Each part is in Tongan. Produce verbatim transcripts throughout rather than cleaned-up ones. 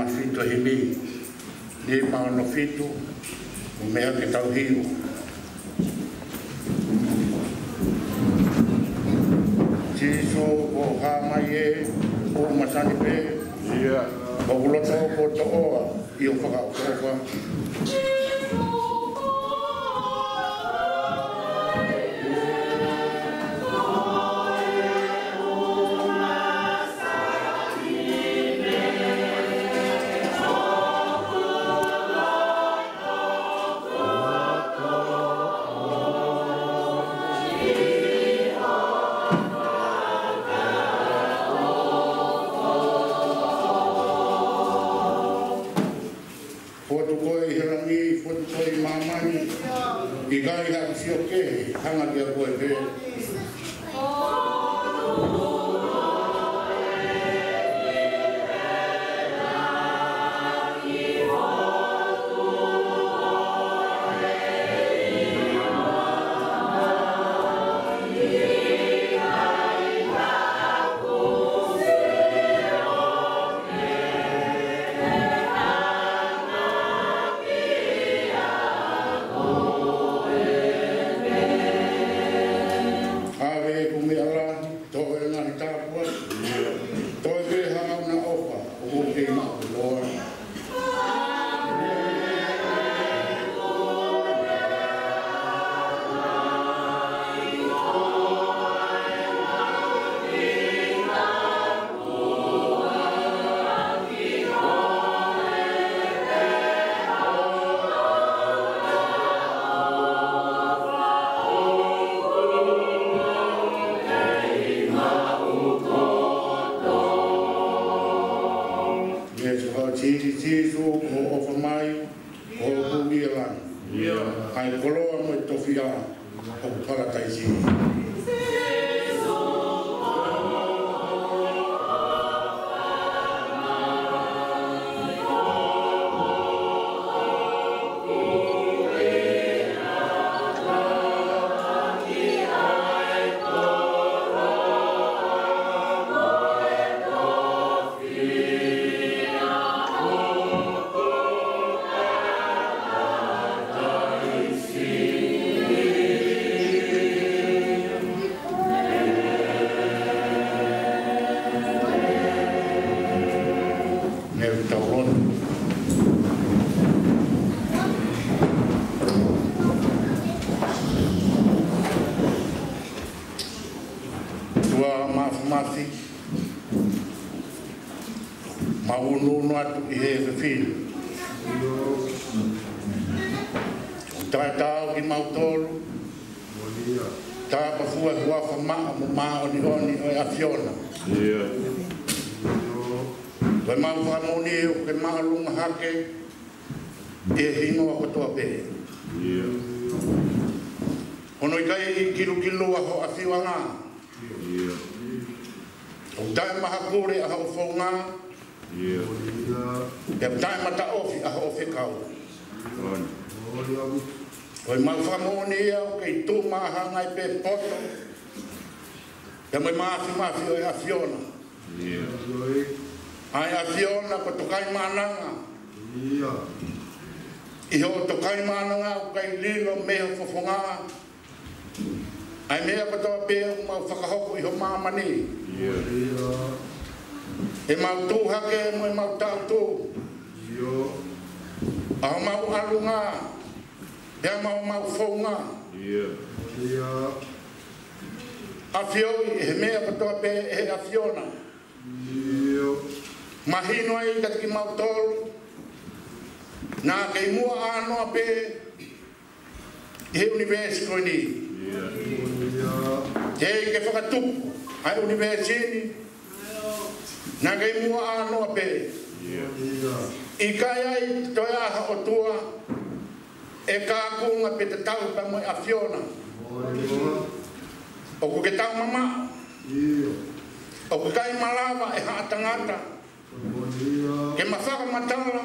Fitu himi, nima ono fitu, ʻo meʻa ke tau hiu. Sīsū, ʻoku hā mai ē, ʻoku masani pē. ʻIo. ʻOku loto kotoa ʻi hoʻo fakaʻofoʻofa. Fotu koe ʻi he langi, fotu koe ʻi māmani, ʻikai haʻaku sio kehe, hanga kiate koe pē. ʻAve ʻeku meʻa lahi, toe ngaahi tāpuaki, toe pē haʻamau ʻofa, ʻoku kei maʻu kotoa. Sīsū, ʻofa mai, ʻoku ʻi he langi. ʻIo. ʻA e koloa mo e tofiʻa ʻoku palataisi. Ne u tau lotu. ʻOtua Māfimafi, mau ʻunuʻunu atu ʻi he efiafi ni. Taʻetaau kimautolu, tāpafua e huafa maʻa mo māʻoniʻoni ʻo e ʻAfiona. ʻIo. Ko ʻemau fakamoʻoni ʻoku ke māʻolunga hake ʻi he hingoa kotoa pē. ʻIo. Hono ʻikai kilukilua hoʻo ʻafioʻanga. ʻIo. ʻOku taʻemahapule ʻa hoʻo founga. ʻIo. Pea ʻoku taʻemataʻofi ʻa hoʻo fekau. ʻOi. Ko ʻemau fakamoʻoni ia ʻoku kei tuʻu maʻa ha ngaahi pē poto pea mo e māfimafi ʻo e ʻAfiona. ʻIo. ʻA e ʻAfiona ko Tokaimaʻananga. ʻIo. ʻI hoʻo Tokaimaʻananga ʻoku ʻikai lilo mei ho fofonga ʻa e meʻa kotoa pē ʻoku mau fakahoko ʻi ho māmani. ʻIo. ʻIo. ʻEmau tuʻu hake mo ʻemau taʻutu. ʻIo. ʻA homau ʻalunga, pea mo homau founga. ʻIo. ʻIo. ʻAfioʻi ʻe he meʻa kotoa pē ʻe he ʻAfiona. ʻIo. Mahino ai kiate kimautolu, naʻa ke ʻi muʻa ʻānoa pē ʻi he ʻunivēsi ko eni. ʻIo. Teʻeki ke fakatupu ʻa e ʻunivēsi ni, naʻa ke ʻi muʻa ʻānoa pē. ʻIo. ʻIkai ai toe ʻa ha ʻotua ʻe kākunga pe tatau pea mo e ʻAfiona. ʻOku ke taumamaʻo. ʻIo. ʻOku ʻikai malava ʻe ha tangata ke ma fakamatala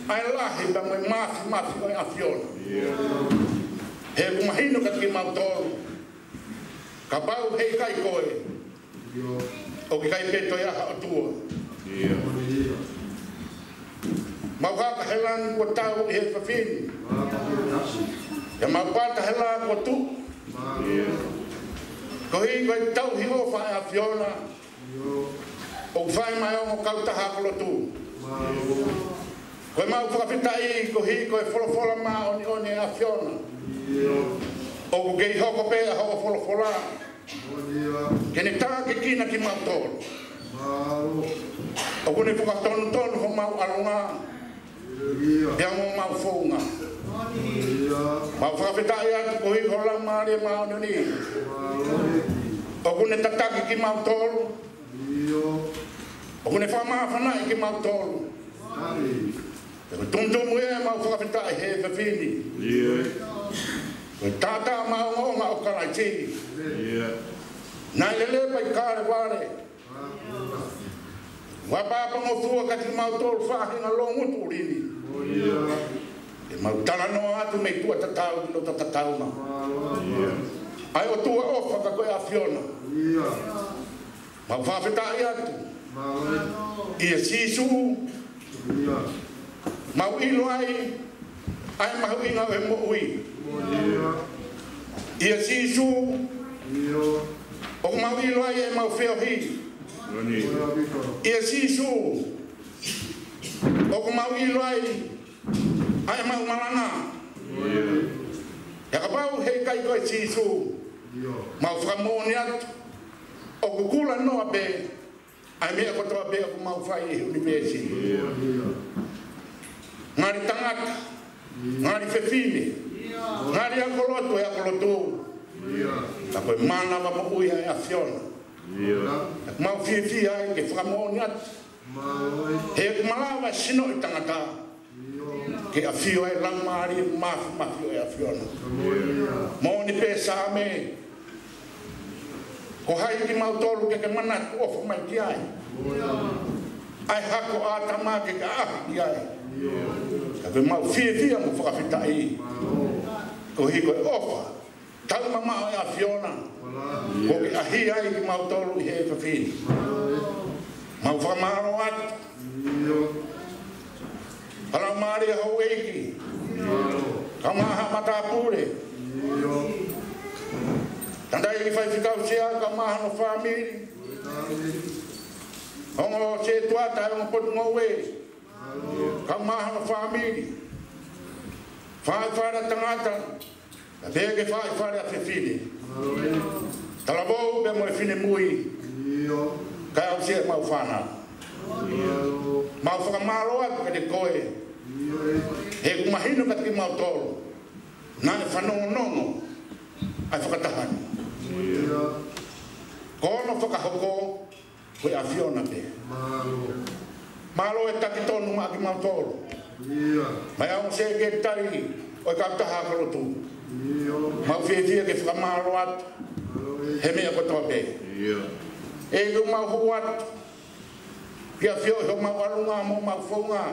ʻa e lahi pea mo e māfimafi ʻo e ʻAfiona. ʻIo. He ʻoku mahino kiate kimautolu, kapau heʻikai koe, ʻIo. ʻoku ʻikai pē toe ʻa ha ʻotua. ʻIo. Langi kuo tau ʻi he efiafi ni. Pea mau pata he lā kuo tuʻu. Koeʻuhi ko e tauhi ʻofa ʻa e ʻAfiona ʻoku fai maʻa e ongo kautaha ʻa e lotu. Ko ʻemau fakafetaʻi koeʻuhi ko e folofola māʻoniʻoni ʻa e ʻAfiona ʻoku kei hoko pē ʻa hoʻo folofola ke ne tākiekina kimautolu. ʻOku ne fakatonutonu homau ʻalunga pea mo homau founga. Mau fakafetaʻi atu koeʻuhi ko ho Laumālie Māʻoniʻoni ʻoku ne tataki kimautolu. ʻOku ne fakamāfanaʻi kimautolu. Pea ko e tumutumu ia ʻemau fakafetaʻi he efiafi ni. Ko e taʻataʻa maʻongoʻonga ʻo Kalaisi naʻe lele pē ʻi Kalevale, ʻo ʻapaʻapangofua kiate kimautolu faʻahinga loungutu ʻuli ni. Ke mau talanoa atu mei tuʻa tatau ki loto tatau na. ʻA e ʻOtua ʻofa ka ko e ʻAfiona. Mau fakafetaʻi atu ʻia Sīsū, mau ʻilo ai ʻa e mahuʻinga ʻo e moʻui. ʻIa Sīsū ʻoku mau ʻilo ai ʻemau feohi. ʻIa Sīsū ʻoku mau ʻilo ai ʻa ʻemau malanga. Pea kapau heʻikai ko e Sīsū, mau fakamoʻoni atu ʻoku kula noa pē ʻa e meʻa kotoa pē ʻoku mau fai ʻi he ʻunivēsi. Ngali tangata, ngali fefine, ngali ako lotu, ʻe ako lotu, ka ko e mānava moʻui ʻa e ʻAfiona. Mau fiefia ai ke fakamoʻoni atu he ʻoku malava e sino ʻo e tangata ke ʻafio ai e Laumālie Māfimafi ʻo e ʻAfiona. Moʻoni pē Saame, ko hai kimautolu ke ke manatu ʻofa mai ki ai? ʻA e hako ʻo ʻĀtama ke ke ʻaʻahi ki ai. Ka ko ʻemau fiefia mo fakafetaʻi koeʻuhi ko e ʻofa taumamaʻo ʻa e ʻAfiona kuo ke ʻaʻahi ai kimautolu ʻi he efiafi ni. Mau fakamālō atu ʻa e Laumālie ʻa houʻeiki, kae ʻumaʻā haʻa matāpule, tangataʻeiki faifekau sea kae ʻumaʻā hono fāmili, ongo sētuata ʻa e ongo potungāue kae ʻumaʻā hono fāmili, faʻē fale ʻa tangata, kae pehē ki he faʻē fale ʻa fefine, talavou pea mo e finemui, kae ʻumaʻā ʻemau fānau. Mau fakamālō atu kiate koe he ʻoku mahino kiate kimautolu naʻe fanongonongo ʻa e fakataha ni. Ko hono fakahoko ko e ʻAfiona pē. Mālō e taki tonu maʻa kimautolu, maʻa e ongo sekelitali ʻo e kautaha ʻa e lotu. Mau fiefia ke fakamālō atu he meʻa kotoa pē. ʻEiki, ʻoku mau hū atu ke ʻafioʻi homau ʻalunga mo homau founga.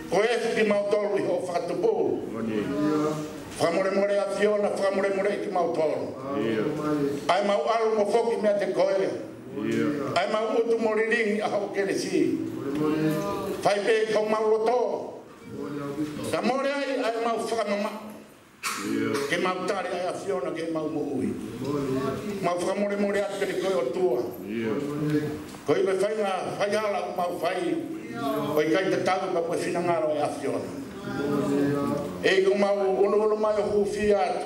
Ko e efu kimautolu ʻi hoʻo fakatupu. Fakamolemole ʻAfiona, fakamolemoleʻi kimautolu ʻa ʻemau ʻalu mo foki meiate koe, ʻa ʻemau ʻutu mo lilingi ʻa hoʻo kelesi. Fai pē ki homau loto, kae mole ai ʻa ʻemau fakamamaʻo ke mau tali ʻa e ʻAfiona ki heʻemau moʻui. Mau fakamolemole atu kiate koe ʻOtua koeʻuhi ko e faʻahinga faihala ʻoku mau fai ʻoku ʻikai tatau pea mo e finangalo ʻo e ʻAfiona. ʻEiki, ʻoku mau ʻunuʻunu mai ʻo hūfia atu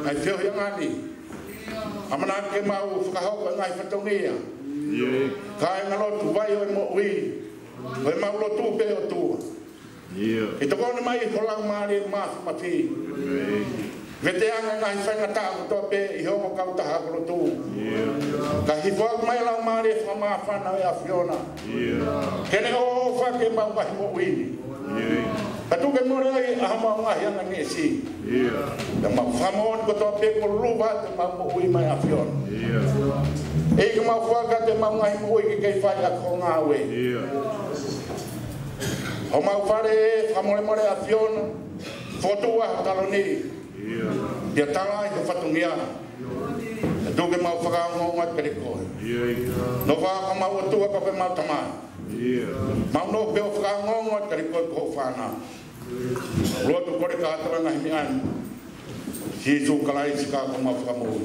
ʻa e feohiʻanga ni. ʻAmanaki ke mau fakahoko e ngaahi fatongia, kāingalotu, vai ʻo e moʻui, ko ʻemau lotu pē ʻOtua. Ke tokoni mai ho Laumālie Māfimafi, veteange e ngaahi faingataʻa kotoa pē ʻi he ongo kautaha ʻa e lotu. Kae hifo atu mai e Laumālie fakamāfana ʻo e ʻAfiona ke ne ʻofa ki heʻemau ngaahi moʻui ni. Kae tuku ke mole ai ʻa homau ngaahi anganesi. Pea mau fakamoʻoni kotoa pē kuo luluva atu ʻemau moʻui maʻa e ʻAfiona. ʻEiki, mau foaki atu ʻemau ngaahi moʻui ke kei fai ʻaki hoʻo ngāue. Homau fale, fakamolemole ʻAfiona, fokotuʻu ʻa ho taloni. Pea tala ai ho fatongia. Kae tuku ke mau fakaongoongo atu kiate koe. Nofo ā ko homau ʻOtua, ko homau Tamai. Mau nofo pē ʻo fakaongoongo atu ka ʻoku ʻikai ko hoʻo fānau. Lotu kole kae ʻatā ʻa e ngaahi meʻa ni. Sīsū Kalaisi ko homau Fakamoʻui.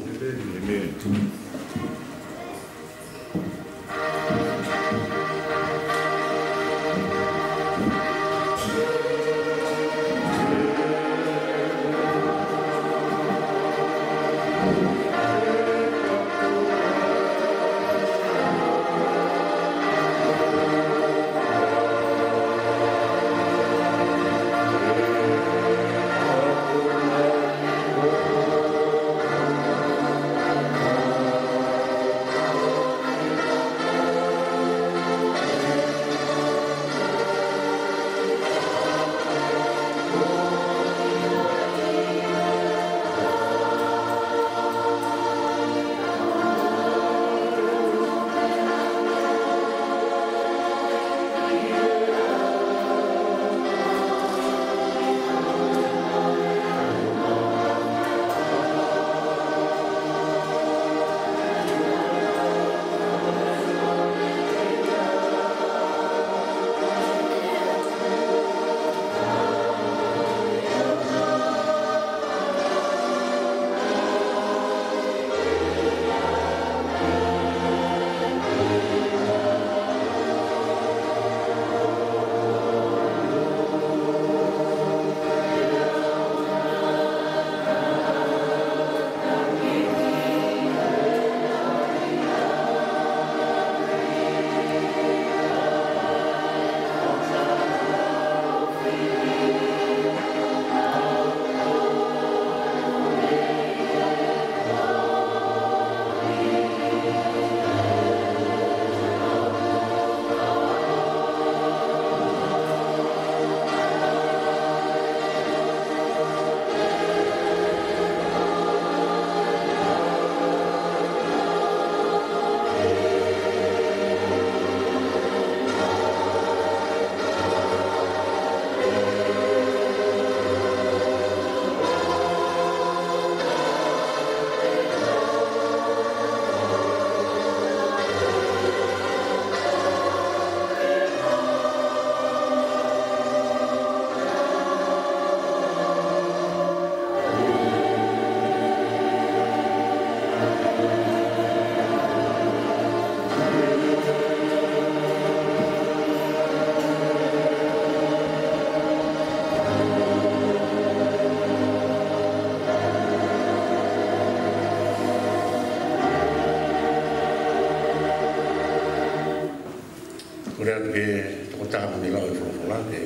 Ko ia ke tokotaha mo ne lau e folofola, ke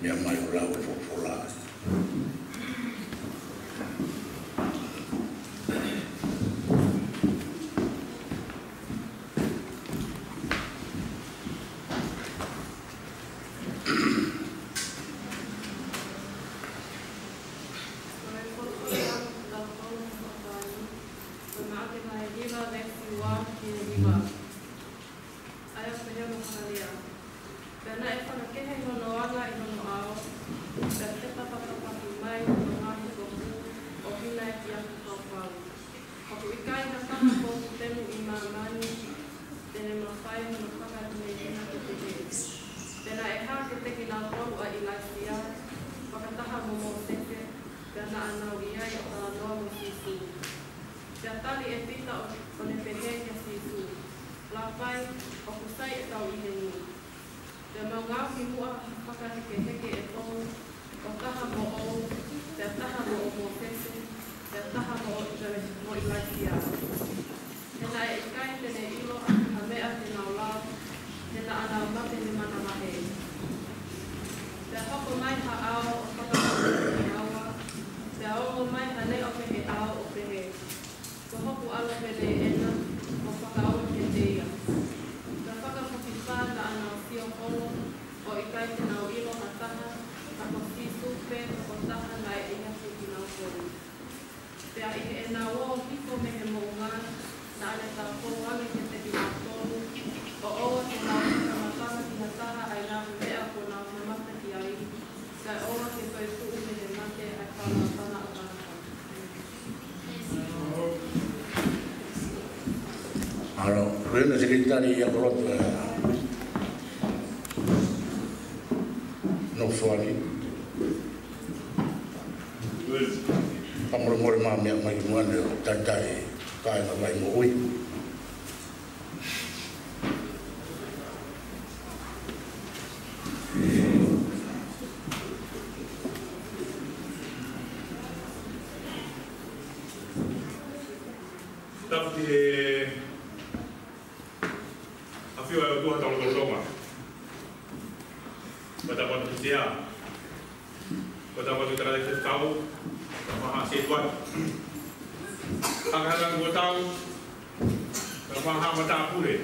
meʻa mai ʻo lau e folofola. Ko e folofola ʻa e ʻOtua, ko e Maʻake vahe hiva, veesi ua ki he hiva. ʻA ia ʻoku pehē hono fakalea: Pea naʻe fakakehe hono anga ʻi hono ʻao, pea fepapapaki mai hono ngaahi kofu, ʻo hina ʻi he kiʻi ako kaupau. ʻOku ʻikai ha taha ʻoku totonu ʻi māmani te ne mafai hono fakahinohino ke pehē. Pea naʻe hā kiate kinautolu ʻa ʻIlaisiā, fakataha mo Mōsese, pea naʻa nau ʻi ai ʻo talanoa mo Sīsū. Pea tali ʻe Pita ʻo, ʻo ne pehē kia Sīsū, Lāpai, ʻoku sai ʻetau ʻi heni. Pea mau ngaohi muʻa ha fakahekeheke ʻe tolu, ʻo taha moʻou, pea taha moʻo Mōsese, pea taha moʻo ʻIla-, moʻo ʻIlaisiā. He naʻe ʻikai te ne ʻilo ʻa ha meʻa te nau lau, he naʻa nau mate he manavahē. Pea hoko mai ha ʻao ʻo fakamoʻui kinaua, pea ongo mai ha leʻo mei he ʻao ʻo pehē, Ko hoku ʻAlo pele ʻena, ʻoku ou fakaongo kiate ia. Pea fakafokifā naʻa nau sio holo, ʻo ʻikai te nau ʻilo ha taha, ka ko Sīsū pē tokotaha naʻe ʻi he kinautolu. Pea ʻi heʻenau ō hifo mei he moʻunga, naʻa ne tāpō ange kiate kinautolu, ʻo ʻoua te nau fakamatala ki ha taha ʻa e ngaahi meʻa kuo nau mamata ki ai, kae ʻoua ke toe tuʻu mei he mate ʻa e Fanautama ʻo Tangata. ʻAlo, ko ena Sekelitali ia ko loto, ē. Nofo ʻaki. Fakamolemole mai meʻa mai ki muʻa ni ʻo talitali kāinga Vaimoʻui. Tapu ki he ʻafio ʻa e ʻOtua ʻi hotau lotolotonga. Ko ʻetau Paʻanga Sea, ko ʻetau Toketā Faifekau, ko e Faʻahinga Setuata, Fakahalaku Kuo Tau, ko e Faʻahinga Matāpule.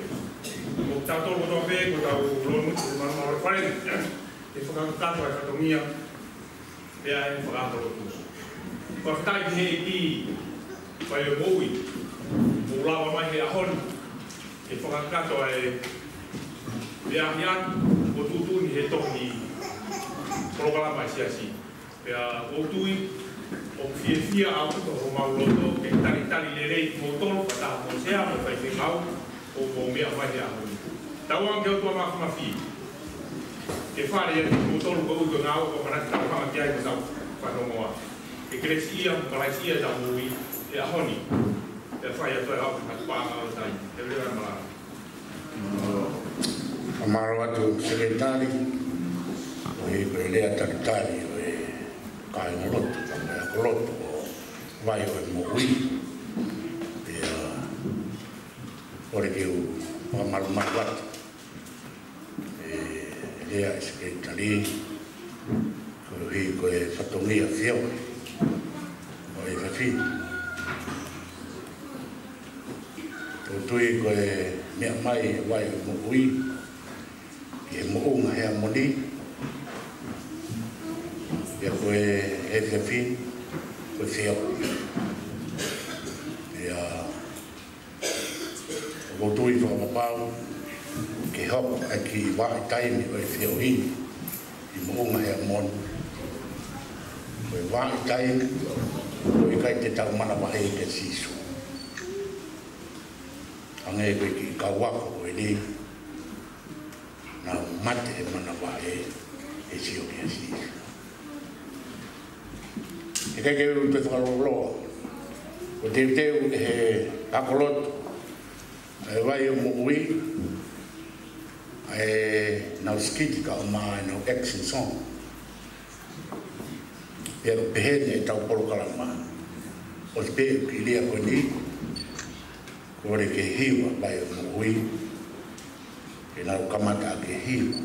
Ko kitautolu kotoa pē, ko ʻetau lonu, ko e malumalu ʻo e Falefale, ke fakakakato ʻa e fatongia pea ʻi he fakaʻaho lotu. Fakafetaʻi ki he ʻEiki, Vaimoʻui, ʻoku lava mai he ʻaho ni ke fakakakato ʻa e meʻa ʻi ai ʻoku tuʻutuʻuni he tohi polokalama ʻa e Siasi. Pea ʻoku ou tui ʻoku fiefia ʻaupito homau loto ke talitali lelei kimoutolu, fakataha mo e Sea mo e Faifekau, ʻoku mou meʻa mai he ʻaho ni. Tauange ki he ʻOtua Māfimafi ke fale ia kiate kimoutolu, koeʻuhi ko e ngāue ʻoku ʻamanaki tau hanga ki ai mo tau fanongoa. Ke kelesiʻia mo kalaisiʻia ʻetau moʻui he ʻaho ni. Pea fai atu ai ʻa e ʻaho ni ha paʻanga ʻo e taimi. Ke lea malanga. Fakamālō atu Sekelitali, koeʻuhi ko e lea talitali ʻo e kāingalotu, ka ko e ako lotu ʻo Vaimoʻui. Pea ʻoku ou kole ke u fakamalumalu atu e lea ʻa e Sekelitali, koeʻuhi ko e fatongia feohi ʻo e efiafi ni. ʻOku ou tui ko e meʻa mai ʻa Vaimoʻui ki he Moʻunga Heamoni, pea ko e efiafi ni ko e feohi. Pea ʻoku ou tui fakapapau ke hoko ʻa e kiʻi vahaʻa taimi ʻo e feohi ni ʻi Moʻunga Heamoni, ko e vahaʻa taimi ʻoku ʻikai te tau manavahē kia Sīsū. Hangē ko e kiʻi kau ako ko eni, naʻa nau mate he manavahē he sio kia Sīsū. ʻIkai ke u toe fakalōloa, ʻoku teuteu ʻe he ako lotu ʻa e Vaimoʻui ʻa ʻenau sikiti kae ʻumaʻā ʻenau action song. Pea ʻoku pehē ni ʻetau polokalama, ʻosi pē ʻeku kiʻi lea ko eni, kole ke hiva Vaimoʻui, ke nau kamata ke hiva.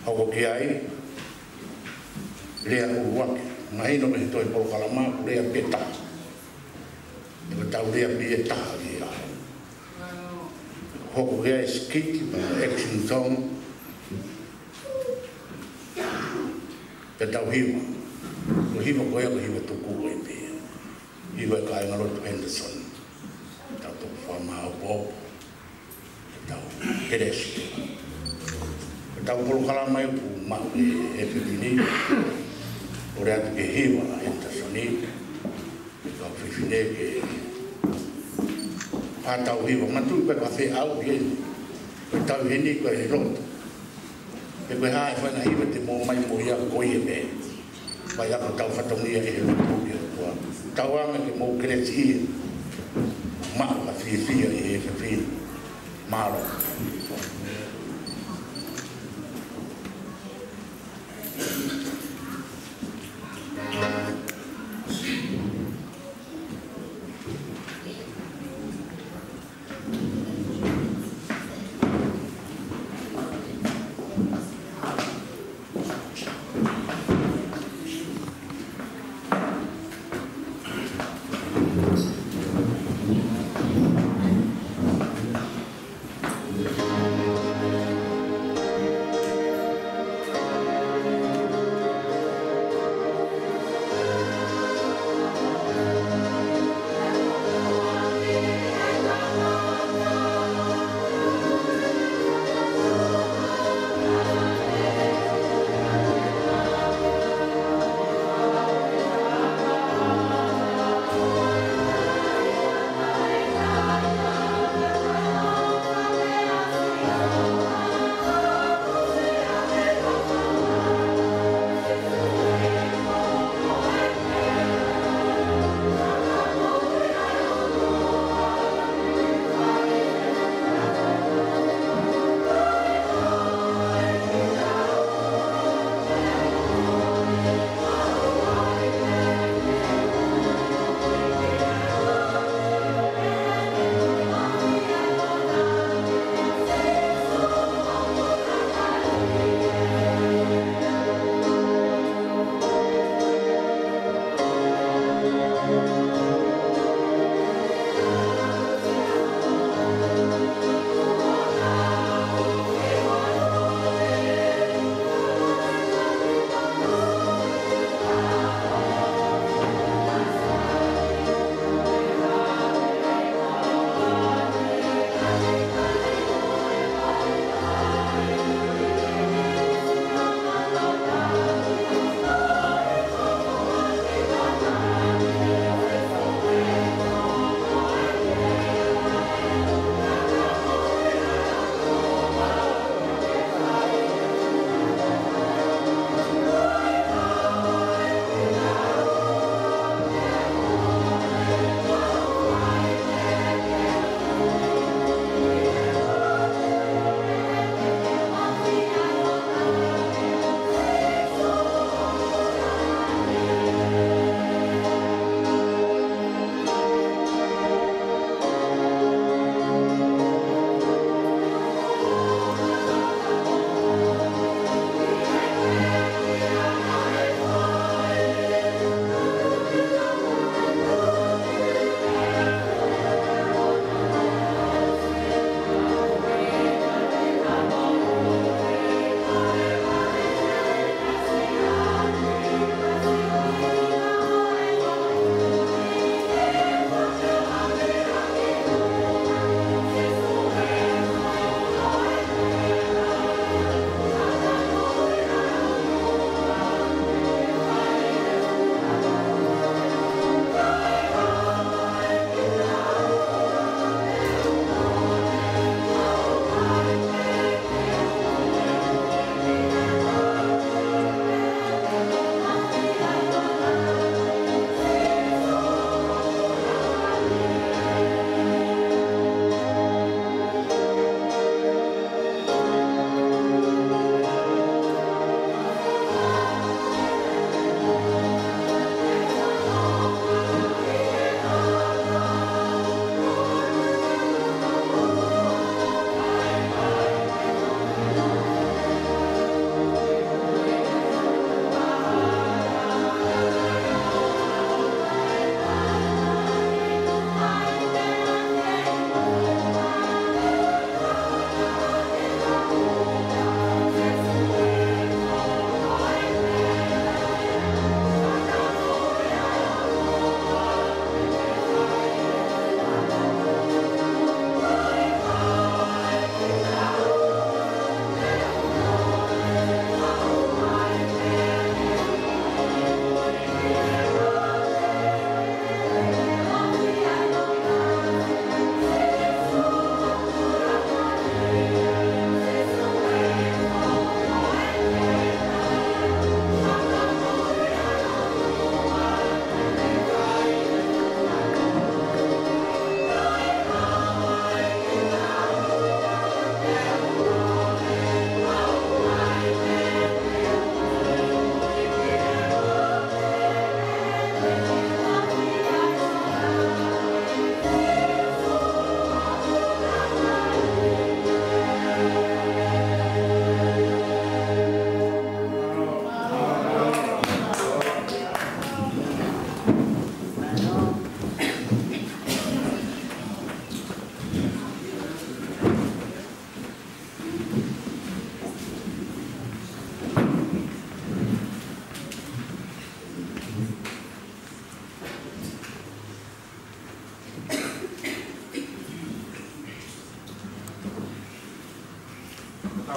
Hoko ki ai, lea ʻuluaki, mahino mei he toe polokalama, lea pē taha. ʻE ʻikai te tau lea pē taha ia. Hoko ki ai sikiti, pe action song, pea tau hiva. Ko e hiva ko ia, ko e hiva tuku ʻo e pē. Hiva ʻa e kāingalotu Henderson. Tau toki fakamāʻopoʻopo. Tau kelesi. Tau polokalama ʻoku maʻu ʻe he fefine. Kole atu ke hiva ʻa Henderson. Kau fefine ke pā tau hiva. Matu ka ka fe au ke. Ko e tau heni ko e lotu. He ko e hā e faʻahinga hiva te mou ʻomai mo ia ko ia pē. Fai ʻaki hotau fatongia ʻi he lotu ki he ʻOtua. Tauange ke mou kelesiʻia. Maʻu ha fiefia ʻi he efiafi ni. Mālō.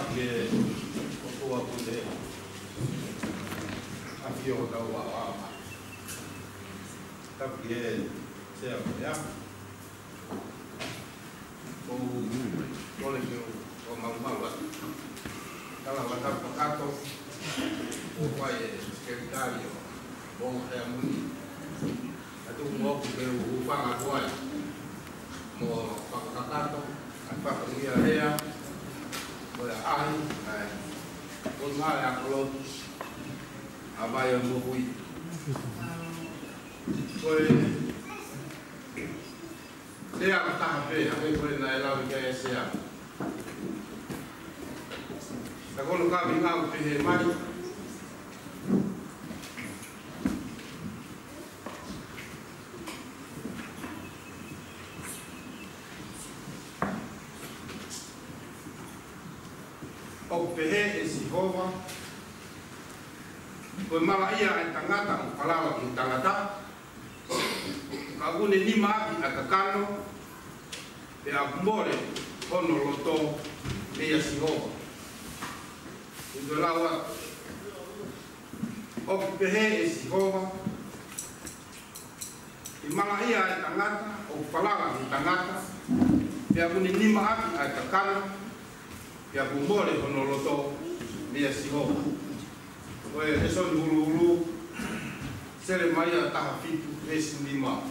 Ke ʻOtua Pule, ʻAfio ʻo tau ʻa ʻa. Tapu ki he Sea Pule. ʻOku ou kole ke u, ʻo malumalu atu. Tala ʻo tapu kakato, ʻo fai e sekelitali ʻo Moʻunga Heamuni. ʻA ia ʻoku ou kole ke u hūfanga atu ai mo fakakakato ʻa e fatongia lea mo e ʻaʻahi ʻa e ʻOtua ʻa e ʻAkalotu ʻa Vaiomoʻui. Ko e lea ʻe taha pē, ʻa ia ko e naʻe lau ki ai e Sea. Ka ko hono kaveinga ʻoku pehē mai: ʻOku pehē ʻe Sihova, ko e malaʻia ʻa e tangata ʻoku falala ki he tangata, ka ʻoku ne nimaʻaki ʻa e kakano, pea ʻoku mole hono loto meia Sihova. ʻOku ou lau atu. ʻOku pehē ʻe Sihova, ko e malaʻia ʻa e tangata ʻoku falala ki he tangata, pea ʻoku ne nimaʻaki ʻa e kakano, pea ʻoku mole hono loto meia Sihova. Ko e lēsoni huluhulu, Selemaia taha fitu, veesi nima.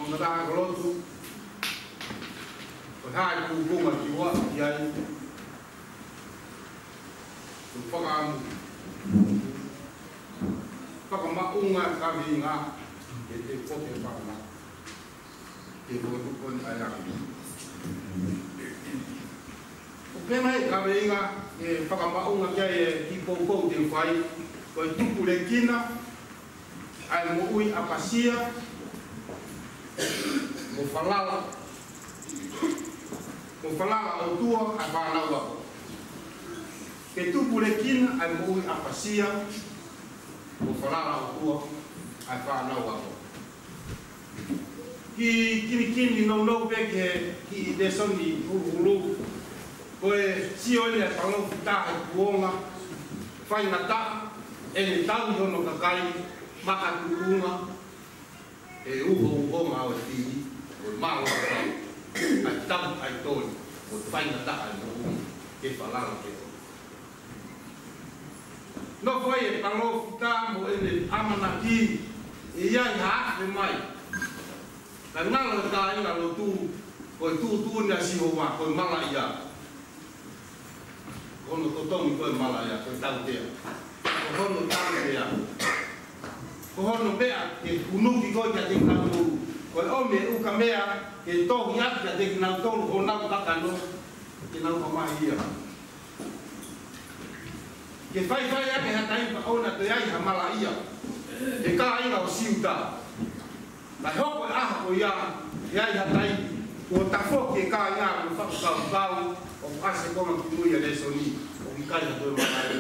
Ongo taha ʻAkalotu, ko e hā e kukunga ki ua ki ai, ko e fakaʻamu, fakamaʻunga kaveinga, ke te koke fana, ke koke tukoni ai aku. ʻOku pehē mai e kaveinga, ke fakamaʻunga ki ai e kiʻi poupou te u fai, ko e tupulekina ʻa e moʻui ʻapasia mo falala, mo falala ʻOtua ʻa e fānau ako. Ke tupulekina ʻa e moʻui ʻapasia mo falala ʻOtua ʻa e fānau ako. Kiʻi kinikini nounou pē ki he kiʻi lēsoni huluhulu. Ko e sio eni ʻa e palōfita he kuonga faingataʻa, ʻene tauhi hono kakai makatuʻunga he uhouhonga ʻo e fili, ko e mālōlō ʻa e tapu ʻa e toli, ko e faingataʻa ʻa e moʻui, ke falala ki he ʻOtua. Nofo ai e palōfita mo ʻene ʻamanaki ʻe ʻi ai ha afe mai. Ka ngalo e kāingalotu, ko e tuʻutuʻuni ʻa Sihova ko e malaʻia. Ko hono totongi ko e malaʻia, ko e tautea. Ko hono tautea. Ko hono meʻa ke hunuki koe kiate kinautolu. Ko e ʻomi e ukamea ke tohi atu kiate kinautolu honau kakano, ke nau mamahi ia. Ke faifai ange ha taimi pea ʻoua toe ʻi ai ha malaʻia he kāinga ʻo Siuta. Kae hoko e ʻaho ko ia, ʻe ʻi ai ha taimi kuo tafoki e kāinga mo e fakakaukau ʻoku ʻasi he konga kimui ʻa e lēsoni, ʻoku ʻikai ha toe malaʻia.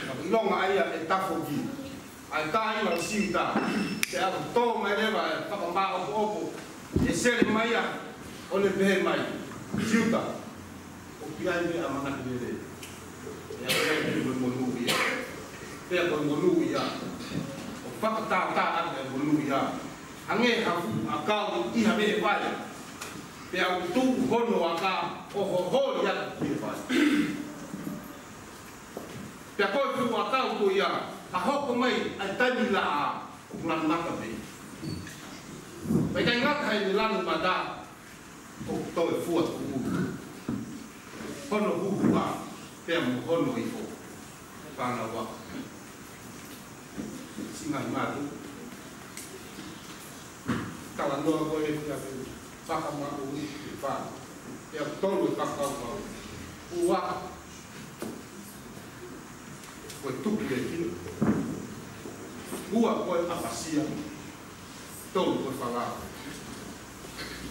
Ka ʻilonga ʻa ia ʻe tafoki ʻa e kāinga ʻo Siuta, pea ʻoku tō mai leva e fakamāʻopoʻopo ʻe Selemaia, ʻo ne pehē mai, Siuta, ʻoku ʻi ai e meʻa ʻamanaki lelei. Pea ko e monūʻia. Pea ko e monūʻia, ʻoku fakatātā ʻaki e monūʻia, hangē ha fuʻu ʻakau ʻi ha meʻa vai. Pea ʻoku tuʻu hono aka ʻo hoholi atu ki he vai. Pea ko e fuʻu ʻakau ko ia, ka hoko mai ʻa e taimi laʻā, ʻoku lanu mata pē. Pea ʻikai ngata heʻene lanu mata, ʻoku toe fua tuʻu hono huhuʻa pea mo hono ifo. Fānau ako, siʻi ngaahi mātuʻa, talanoa ko ē ki he fakamaʻu ʻi he fā. Pea tolu e fakakaukau. Ua, ko e tupulekina. Ua, ko e ʻapasia. Tolu, ko e falala.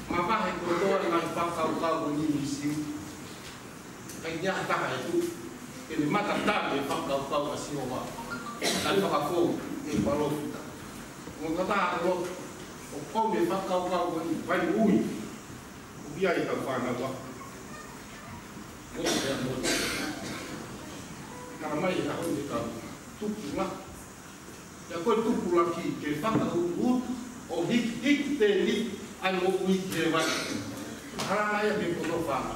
Mavahe kotoa e ngaahi fakakaukau ko eni mei Siu. ʻIkai ha taha ʻe tuʻu ke ne matatali e fakakaukau ʻa Sihova, kae fakafou ʻe he palōfita. Ongo taha ʻAkalotu, ʻoku ʻomi e fakakaukau ko eni, fai ui. ʻOku ʻi ai e kau fānau ako. Pea mo e. Ka mai e kaho ni ka tupulaki. Pea ko e tupulaki ke fakaʻuʻutu ʻo hikihiki tēniti ʻa e moʻui ki hēvani. Hala mai ia ke kono fama.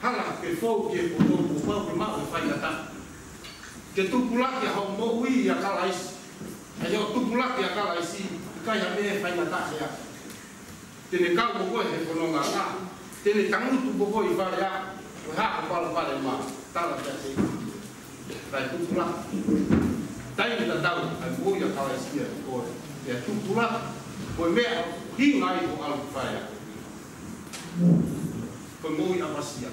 Hala ke fou ki he poto kuo pau ke maʻu e faingataʻa. Ke tupulaki ʻa hoʻo moʻui ʻia Kalaisi. ʻA ia ʻo tupulaki ʻia Kalaisi, ʻikai ha meʻa faingataʻa ia. Te ne kau mo koe he fononga. Te ne tangutu mo koe ʻi fale ako. Ko e hā ko palopalema, tala kiate ia. Kae tupulaki. Taimi tatau, ʻa e moʻui ʻia Kalaisi ia ko e. Pea tupulaki. Ko e meʻa hinga ai ko ʻalu ki fale ako. Ko e moʻui ʻapasia.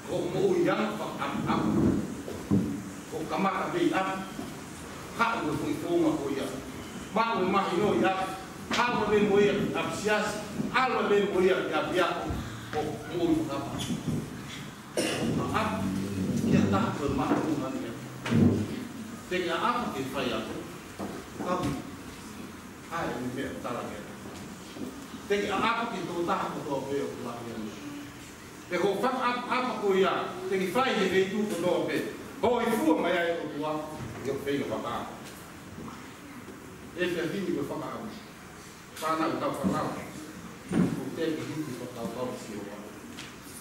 Ko e moʻui anga fakaʻapaʻapa. Ko e kamata mei ʻapi. Haʻu e foʻi founga ko ia. Maʻu e mahino ia. Haʻu e meʻa mo ia ʻapi siasi. ʻAlu e meʻa mo ia ʻapi ako. Ko e moʻui fakaʻapaʻapa. Ko e ʻapi. Ia taha ko e maʻu ngani ia. Te ke ʻaʻapa ke fai ako. Kapi. ʻA e meʻa tala ke. Te ke ʻaʻapa ke tō taha kotoa pē ʻoku lahi ange. Pea ko e fakaʻapaʻapa ko ia, te ke fai he feituʻu kotoa pē. Hōifua mai ai ʻOtua, ʻi hoʻo feinga fakaʻapaʻapa. ʻE fēfē ni ko e fakaʻapaʻapa. Fānau tau fakaʻapaʻapa. Ko e teki hiki fakakaukau Sihova.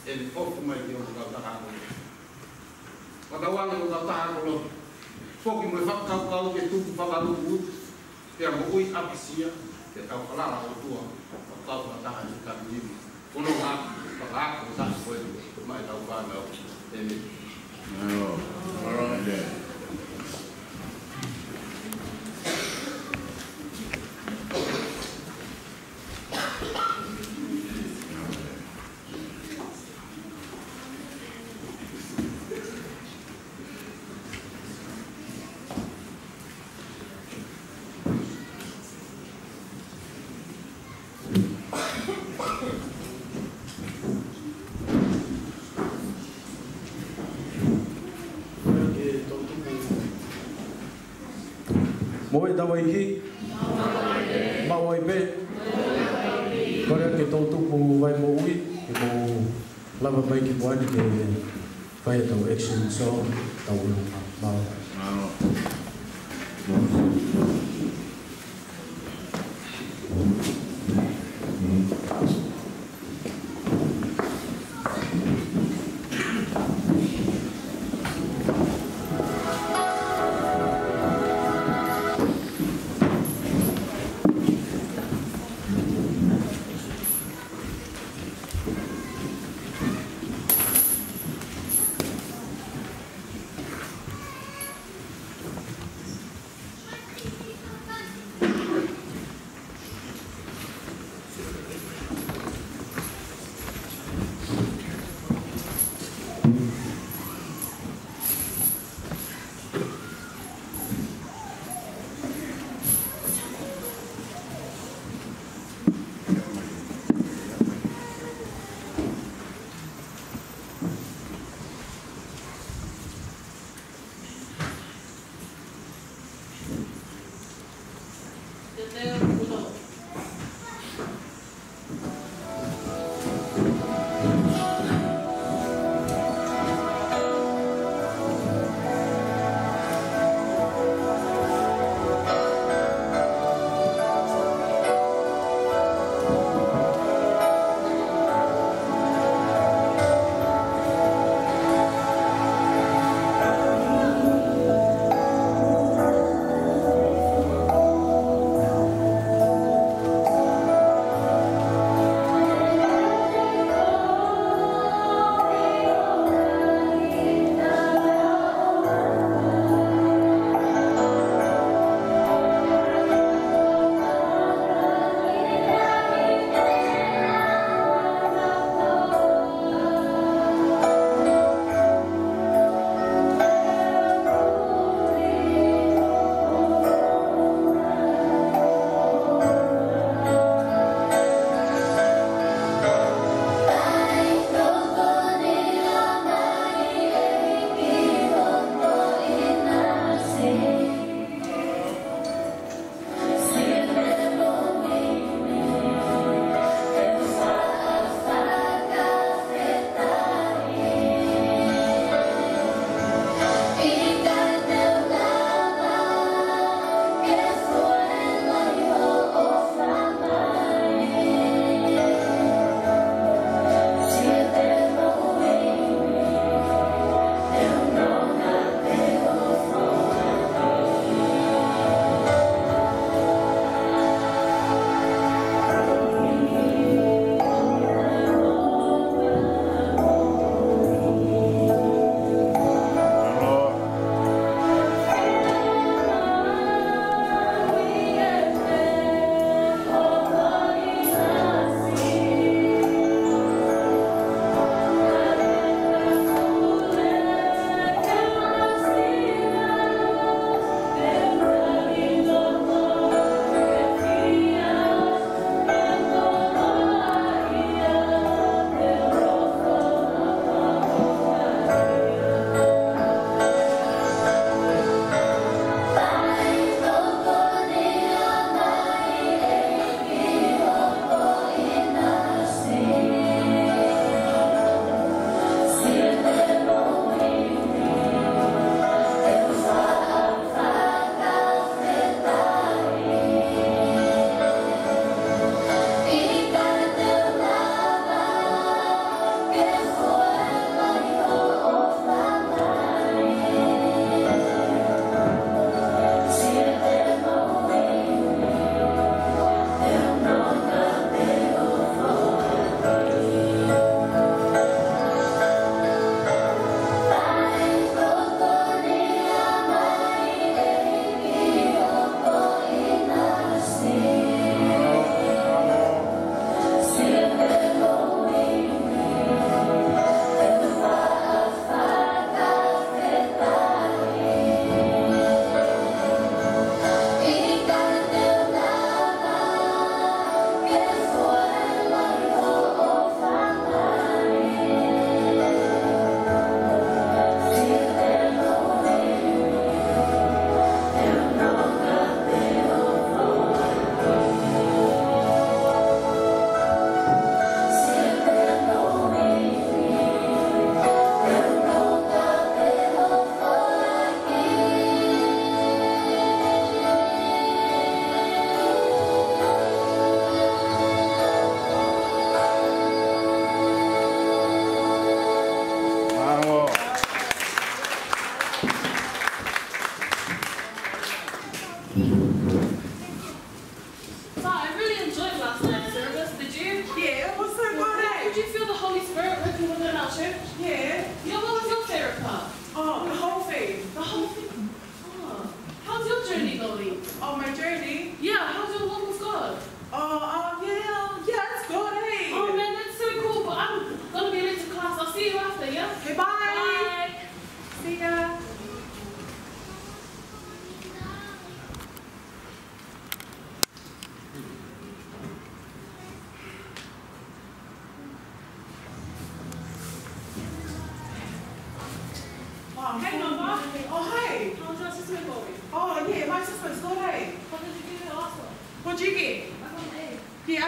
ʻE ne ʻofa mai ki hoʻo kautaha ako. Fakatauange hoʻo kautaha ako. Foki mo e fakakaukau ke tuku fakaʻuʻutu. Pea moʻui ʻapasia, pea tau falala ʻOtua, fakakaukau fakataha ʻi he kapi nima. Ko hono ʻuhinga, fakaako taha ko e, maʻa ʻetau fānau, ʻēmeni. Mo e tau ʻEiki. Maʻu ai pē. Kole ke tau tupu vai moʻui, ke mou lava mai ki muʻa ni ke fai ʻetau action song, tau ʻulu. Mālō.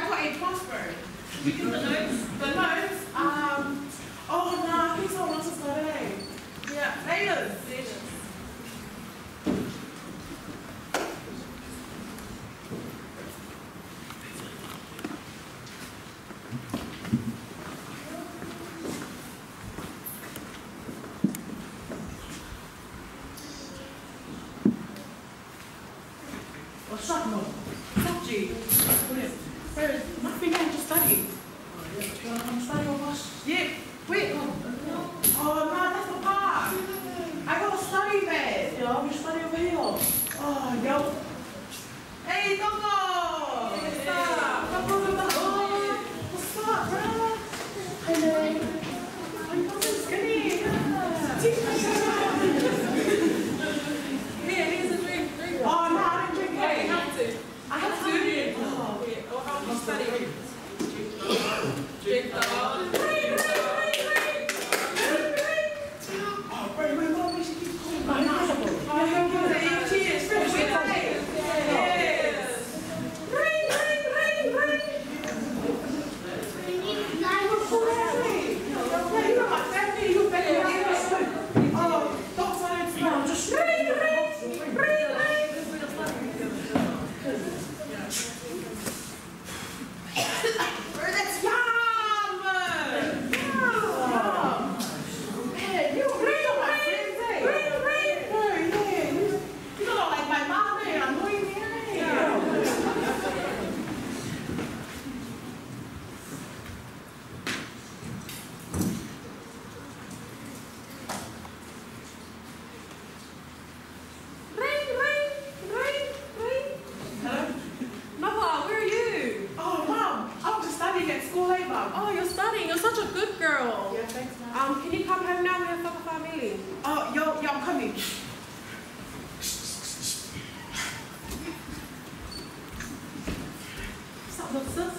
I've got a plus, bro. We can the notes. The notes. Um. Oh no, he's on what's his name? Yeah, Layla's. What's up, Mo? What's up, G? There's nothing, man. Just study. Oh, yeah. You wanna come study with us? Yeah. Wait. Oh, no, that's the park. I gotta study, man. Yeah, I'll be studying over here. Oh, yo. Hey, Toko! What's up? Toko, Toko. What's up, bro? Hey, man. Are you fucking skinny? Yeah. Here, here's a drink. Drink. Oh, no, I didn't drink. Wait, you have to. I have to. Oh. Yeah, or how do you study? Drink. Drink. Bro, that's yum! Yum! Man, you real, my friend. Real, real, bro, yeah. You, you look like my mom, man. Annoying me, eh? Ring, ring, ring, ring. Hello? Nova, where are you? Oh, Mum, I'm just studying at school, eh, Mum? Oh, you're studying. You're such a good girl. Yeah, thanks, Mum. Um, can you come home now? We have supper family. Oh, yo, yo, I'm coming. What's up, little sis?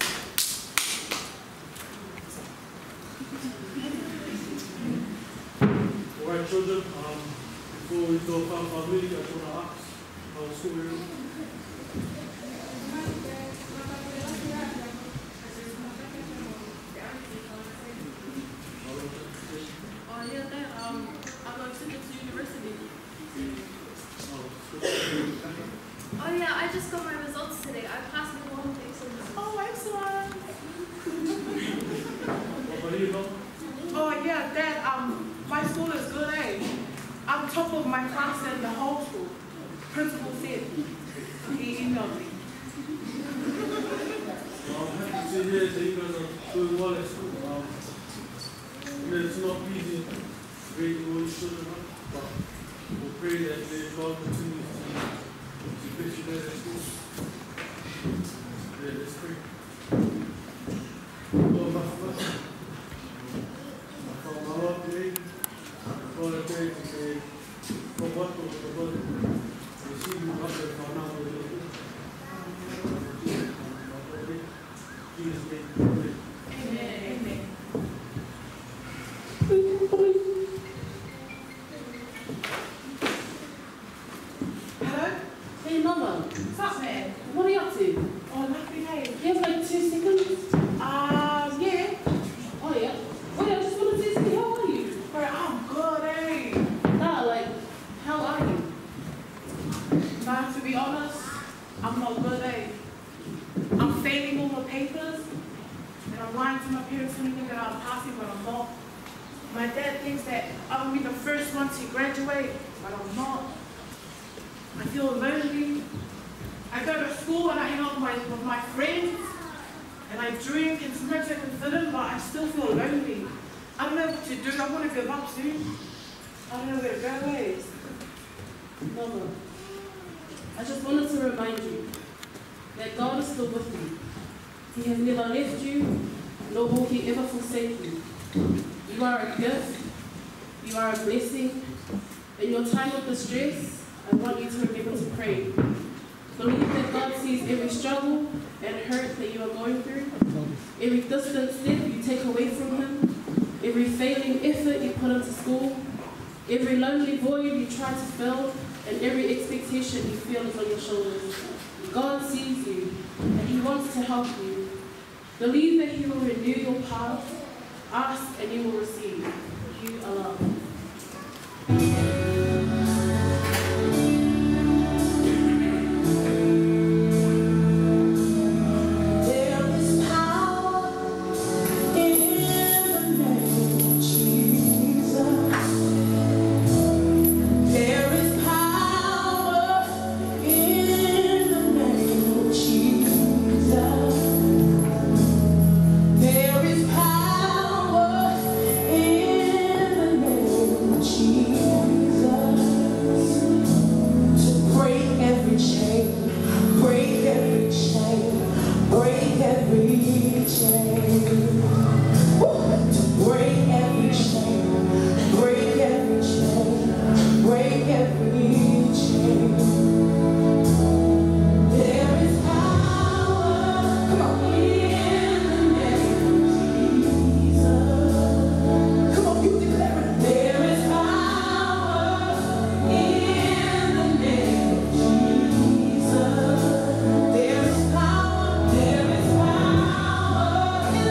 All right, children, um, before we go further, I just wanna ask, how's school going? Oh, yeah, that, um, I'm accepted to university. Oh, yeah, I just got my results today. I passed with one exam. Oh, excellent. Oh, yeah, Dad, um, my school is good, eh? I'm top of my class in the whole school. Principal said he emailed me. Well, I'm happy to hear that you guys are doing well at school. Um, it's not easy. Great Lord, show them up. But we pray that may God continue to, to bless you guys at school. Yeah, let's pray. Lord, my Father, my Father, my Lord, today, my Father, today, today, for what, for what, we see you up there for now, we do. Hello? Hey, Mama. What's up, man? What are you up to? Oh, nothing, eh? You have, like, two seconds? Um, yeah. Oh, yeah. Wait, I just wanted to say, how are you? Bro, I'm good, eh? Nah, like, how are you? Nah, to be honest, I'm not good, eh? I'm failing all my papers, and I'm lying to my parents thinking that I'm passing, but I'm not. My dad thinks that I will be the first one to graduate, but I'm not. I feel lonely. I go to school and I hang out with my, with my friends, and I drink and smoke and fit in, but I still feel lonely. I don't know what to do. I wanna give up soon. I don't know where to go, eh? Mama, I just wanted to remind you that God is still with you. He has never left you, nor will he ever forsake you. You are a gift. You are a blessing. In your time of distress, I want you to remember to pray. Believe that God sees every struggle and hurt that you are going through, every distant step you take away from him, every failing effort you put into school, every lonely void you try to fill, and every expectation you feel is on your shoulders. God sees you, and he wants to help you. Believe that He will renew your path. Ask and you will receive. You are loved. There is power in the name of Jesus. There is power in the name of Jesus. There is power in the name of Jesus to break every chain, break every chain, break every chain. Woo! To break every chain, break every chain, break every chain. There is power. Come on. In the name of Jesus. Come on, you declare it. There is power in the name of Jesus. There is power, there is power in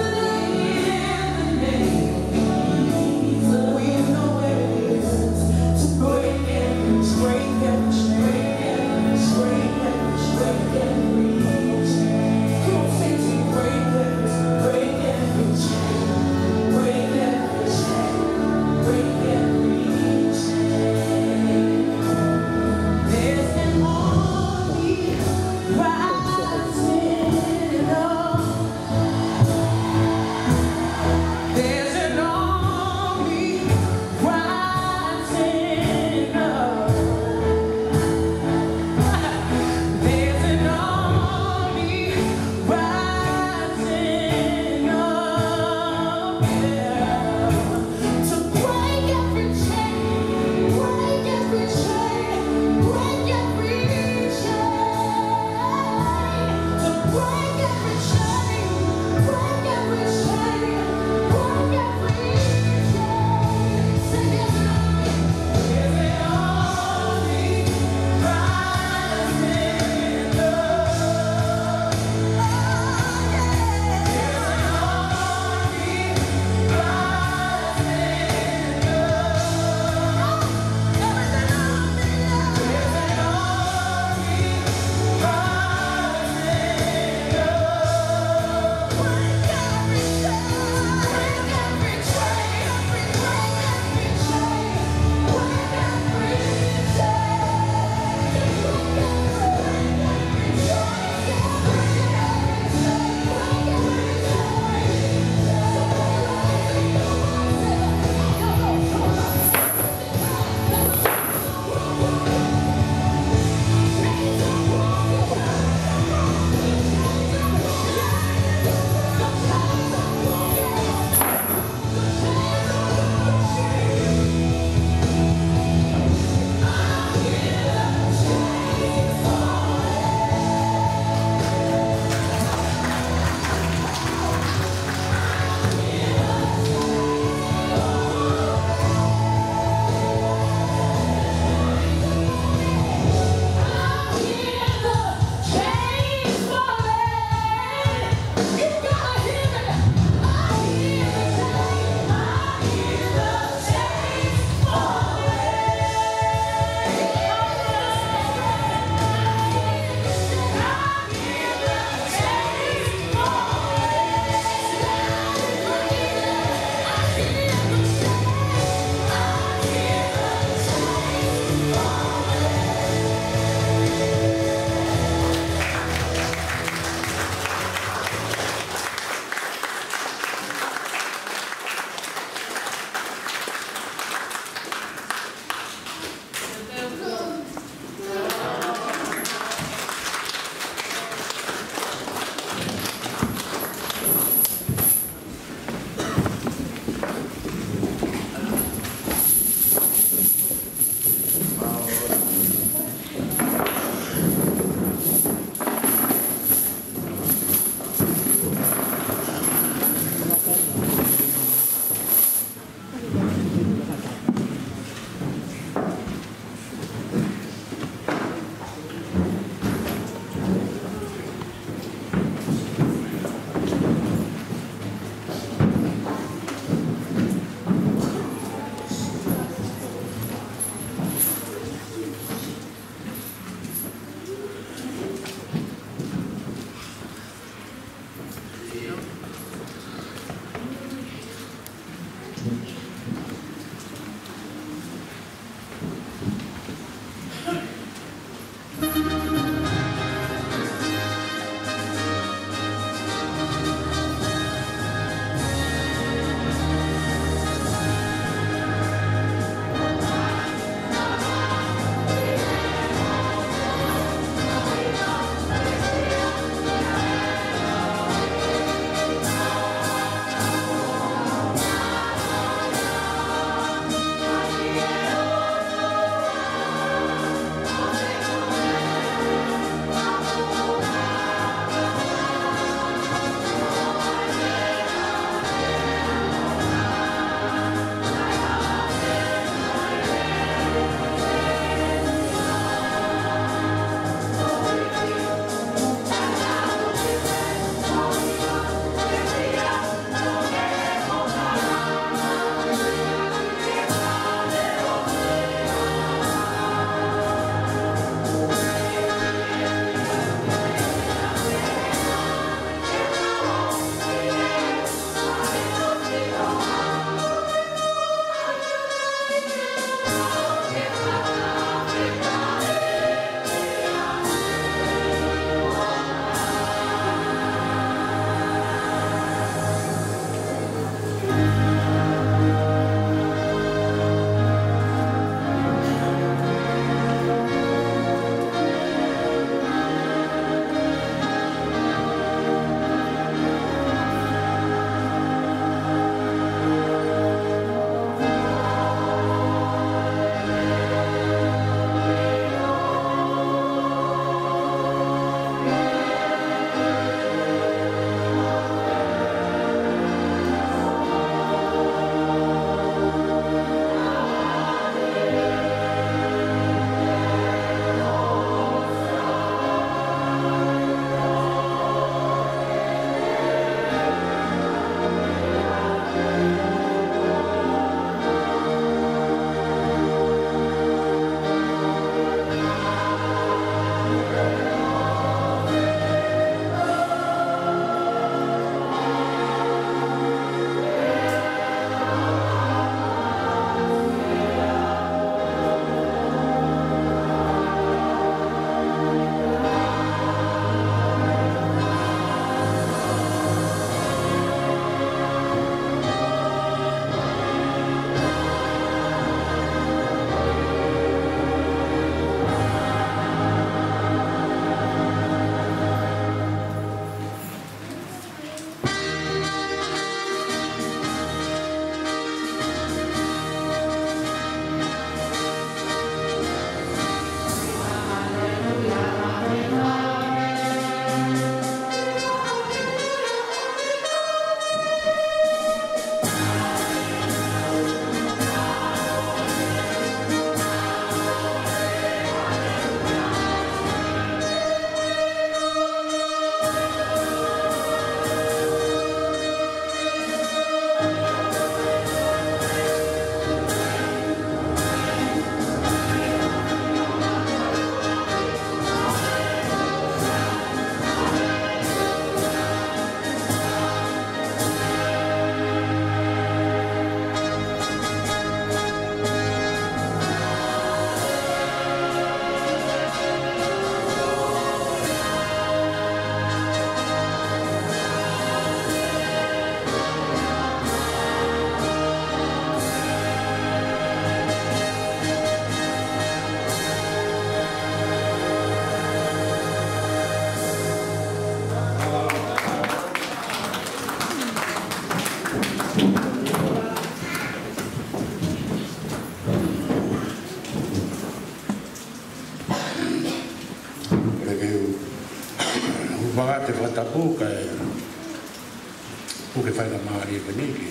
Pea ke u, u fakate fakatapu kae puke faingamālie ko eni ke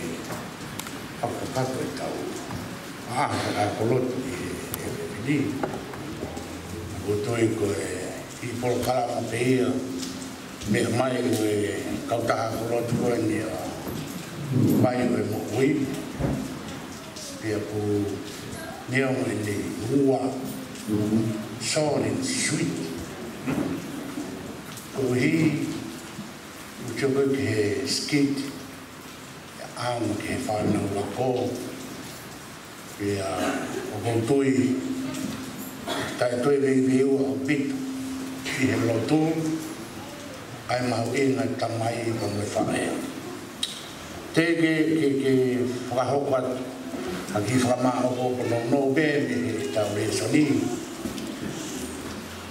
fakakakato ʻetau ʻaho fakakoloa ʻi he efiafi ni. ʻOku ou tui ko e kiʻi polokalama pē ia, meʻa mai ʻa e kautaha koloa ko eni ʻa Vai ʻo e Moʻui. Pea ʻoku ne ʻomai ʻene ua, Short and Sweet. Koeʻuhi, ʻoku ou tui ko e skit, ʻAonga ki he fānau ako, pea ʻoku ou tui, taʻe toe veiveiua ʻaupito ʻi he lotu, ʻa e mahuʻinga ʻo e tamai pea mo e faʻē. Te u ke, ke, ke fakahoko atu ha kiʻi fakamāʻopoʻopo nounou pē mei heʻetau lēsoni.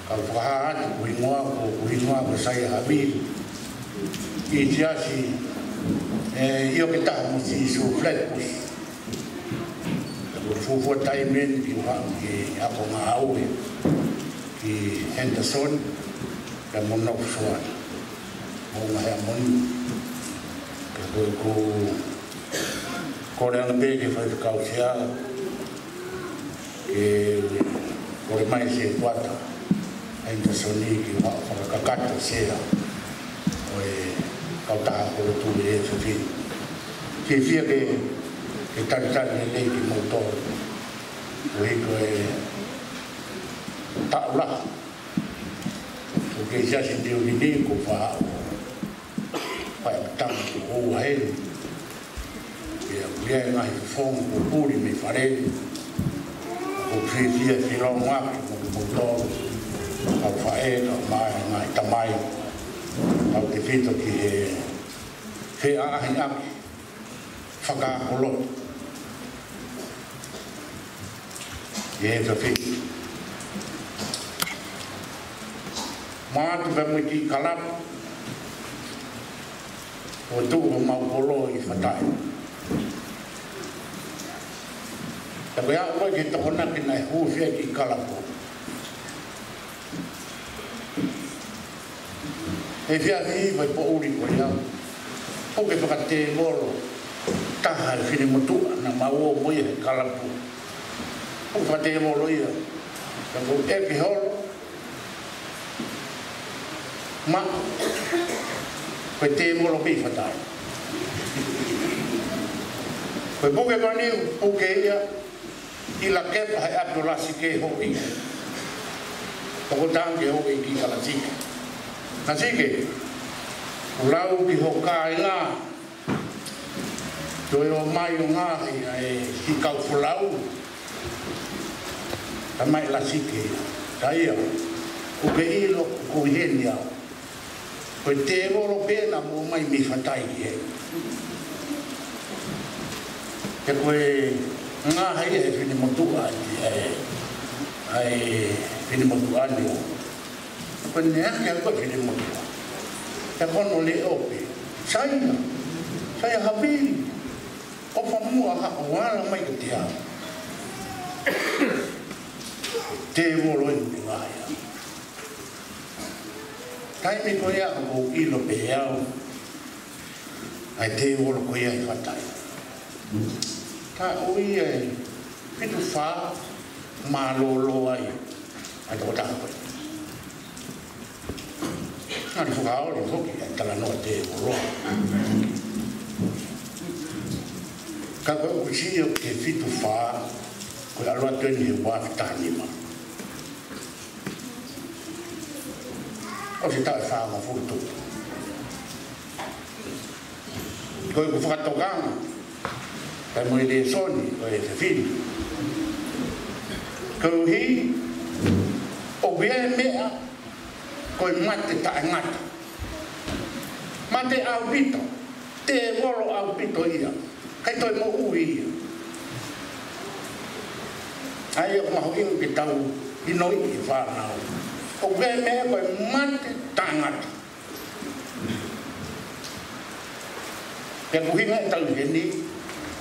Kau fakahā atu ko e hingoa ko, ko e hingoa ko Saia Havili. ʻI he siasi, ē, ʻio ke taha mo Sīsū Flatbush. Ko e fuofua taimi eni ke u haʻu ki he ako ngāue ki Henderson, pea mo Knox One. Mo Mahea Moni. Pea ko, ko, kole ange pē ki he faifekau sea, ke kole mai Setuata Henderson ke u haʻu ʻo fakakakato sea ʻo e kautaha ako lotu ʻi he efiafi ni. Fiefia ke, ke talitali lelei kimoutolu. Koeʻuhi ko e taʻu lahi ʻoku kei siasi Niu Kiniʻi, ko e faʻē ʻo e tama ko ua heni. Pea ʻoku ʻi ai e ngaahi fofonga kuo puli mei fale. ʻOku ou fiefia ke lōngoaki mo kimoutolu, kau faʻē, kau mai, ngaahi tamai, kau tefito ki he feʻaʻahiʻaki fakaako lotu ʻi he efiafi ni. Mou ʻatu pē mo e kiʻi kalapu ʻo tuʻu homau kolo ʻi Fatai. Pea ko e aʻu ko ē ki he Tokonaki naʻe hūfia e kiʻi kalapu. He efiafi ʻi he poʻuli ko ia, ʻoku ke fakatēvolo taha e finemotuʻa naʻa mau ō mo ia he kalapu. ʻOku ke fakatēvolo ia. Ka ko e ke holo, ma, ko e tēvolo pē ʻi Fatai. Ko e puke ko eni, puke ia, ʻi Lakepa he ʻapi ʻo Lasike Hoʻi. Tokotaha ke hoʻi ki Lasike. Lasike, ʻoku lau ki ho kāinga, toe ō mai ʻo ngaohi ʻa e kiʻi kau folau. Ka mai Lasike, ka ia, ʻoku ke ʻilo ʻoku ʻi heni au. Ko e tēvolo pē naʻa mo ō mai mei Fatai ki heni. Pea ko e ngaohi ʻe he finemotuʻa ʻa e, ʻa e finemotuʻa ni. Ko ʻene hake ʻa e finemotuʻa, pea ko hono leʻo pē: Saia, Saia Havili, ʻofa muʻa haʻo ala mai kiate au. Tēvolo eni ʻoku ke ngaohi au. Taimi ko ia ʻoku ou ʻilo pē au ʻa e tēvolo ko ia ʻi Fatai. Taʻu ia ʻe fitu fā, mālōlō ai ʻa e tokotaha ko ē. Naʻe fakaoli foki ʻa e talanoa tēvolo. Ka ko ʻeku sio ki he fitu fā, ko e ʻalu atu eni he ua afe taha nima. ʻOsi taʻu ʻe fāngofulu tupu. Ko ʻeku fakatokanga, pea mo e lēsoni ʻo e efiafi ni, koeʻuhi ʻoku ʻi ai e meʻa ko e mate taʻengata. Mate ʻaupito, tēvolo ʻaupito ia, ʻikai toe moʻui ia. ʻA ia ʻoku mahuʻinga ke tau ʻiloʻi e fānau, ʻoku ʻi ai e meʻa ko e mate taʻengata. Pea ko e ʻuhinga ʻetau ʻi heni,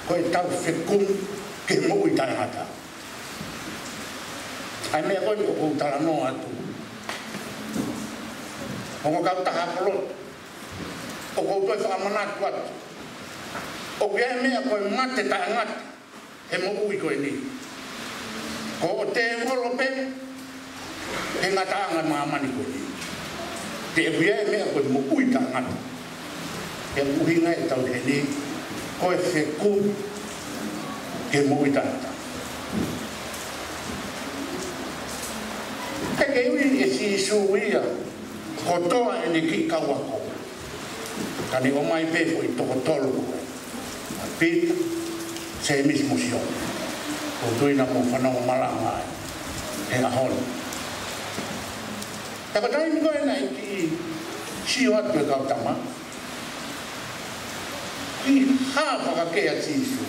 ko ʻetau fekumi ki he moʻui taʻengata. ʻA e meʻa ko eni ʻoku ou talanoa atu, ongo kautaha ako lotu, ʻoku ou toe fakamanatu atu, ʻoku ʻi ai e meʻa ko e mate taʻengata he moʻui ko eni. Ko hoʻo tēvolo pē he ngataʻanga ʻo e māmani ko eni. Pea ʻoku ʻi ai e meʻa ko e moʻui taʻengata. Pea ko e ʻuhinga ʻetau ʻi heni, ko e fekumi ki he moʻui taʻengata. Pea ke ui ʻe Sīsū ia kotoa ʻene kiʻi kau ako. Ka ne ʻomai pē foʻi toko tolu ko ē. ʻA Pita, Sēmisi mo Sione. ʻOku ou tui naʻa mou fanongo malanga ai he ʻaho ni. Ka ko e taimi ko ē naʻe kiʻi sio atu e kau tama ki he hā fakakehe ʻa Sīsū.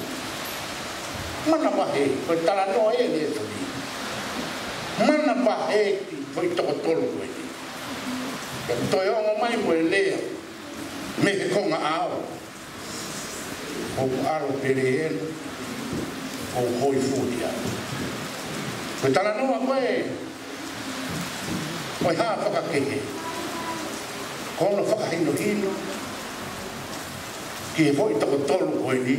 Manavahē, ko e talanoa eni ʻa e tui. Manavahē ki he foʻi toko tolu ko eni. Pea toe ongo mai mo e lea mei he konga ʻao. ʻOku ʻalu pē ʻene, ʻoku hōifua ki ai. Ko e talanoa ko ē, ko e hā fakakehe. Ko hono fakahinohino ki he foʻi toko tolu ko eni,